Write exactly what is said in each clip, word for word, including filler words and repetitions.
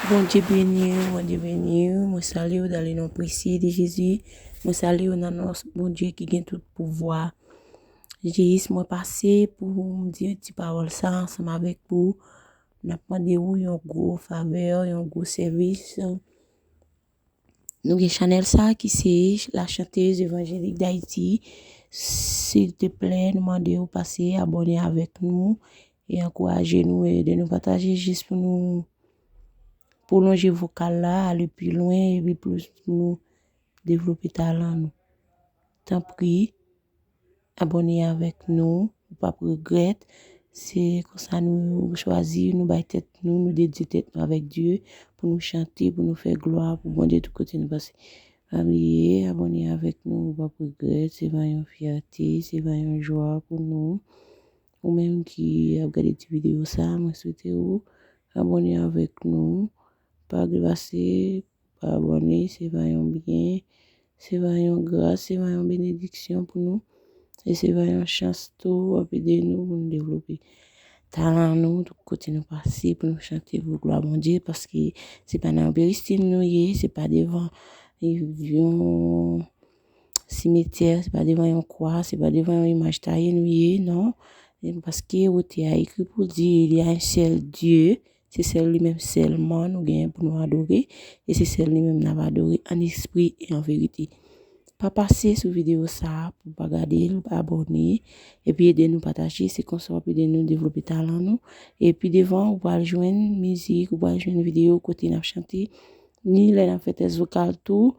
Bondye beni w, Bondye beni w. Mwen salye w dan le non presye de Jezi. Mwen salye w nan non Bondye ki gen tout pouvwa. Jezi, mwen pase pou m di ti pawòl sa ansanm avèk ou. N ap mande w yon gwo favè, yon gwo sèvis. Nou gen chanèl sa ki se La Chanteuse Évangélique d'Haïti. Silteplè, nou mande w pase abòne avèk nou e ankouraje nou, ede nou pataje jis pou nou pwolonje vokal la, ale pi lwen epi plis pou nou devlope talan nou. Tanpri, abòne avèk nou, ou p ap regrèt. Se konsa nou chwazi, nou bay tèt nou, nou dedye tèt nou avèk Dye pou nou chante, pou nou fè glwa pou Bondye tout kote nou pase. Pa bliye abòne avèk nou, ou p ap regrèt. Se va yon fyète, se va yon jwa pou nou. Ou menm ki ap gade ti videyo sa, mwen swete ou abòne avèk nou. Pa glase, pa abòne, se va yon byen, se va yon gras, se va yon benediksyon pou nou. E se va yon chans tou, w ap ede nou pou nou devlope talan nou, tout kote nou pase, pou nou chante pou glwa Bondye, paske se pa nan yon peristil nou ye, se pa devan yon simetyè, se pa devan yon kwa, se pa devan yon imaj taye nou ye, non. E paske wote a ekri pou di, il y a un seul Dieu, se sèl li menm sèlman nou gen pou nou adore, e se sèl li menm n ap adore an espri e an verite. Pa pase sou videyo sa a pou pa gade l, abòne, epi ede nou pataje, se konsa w ap ede nou devlope talan nou. Epi devan, ou pral jwenn mizik, ou pral jwenn videyo kote n ap chante, ni lè n ap fè tès vokal tou,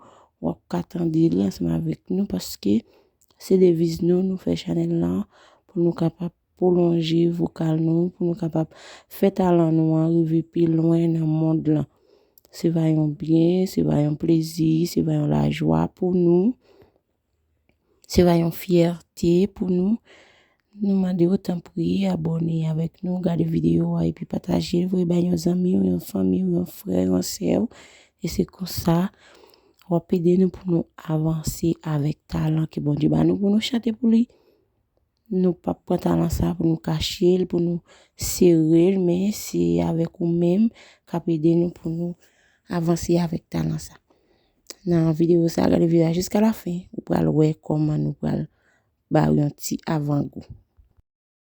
w ap ka tande li ansanm avèk nou, paske se deviz nou, nou fè chanèl lan pou nou kapab pwolonje vokal nou, pou nou kapab fè talan nou an rive pi lwen nan mond lan. Se va yon byen, se va yon plezi, se va yon lajwa pou nou. Se va yon fyète pou nou. Nou mande w tanpri, abòne avèk nou, gade videyo a epi pataje l, voye bay yon zanmi w, yon fanmi w, yon frè, yon sè w. E se konsa, w ap ede nou pou nou avanse avèk talan ke Bondye ba nou pou nou chante pou li. Nou p ap pran talan sa pou nou kache l, pou nou sere l, men se avèk ou menm k ap ede nou pou nou avanse avèk talan sa. Nan videyo sa, gade videyo a jiska lafen, ou pral wè kòman nou pral ba w yon ti avangou.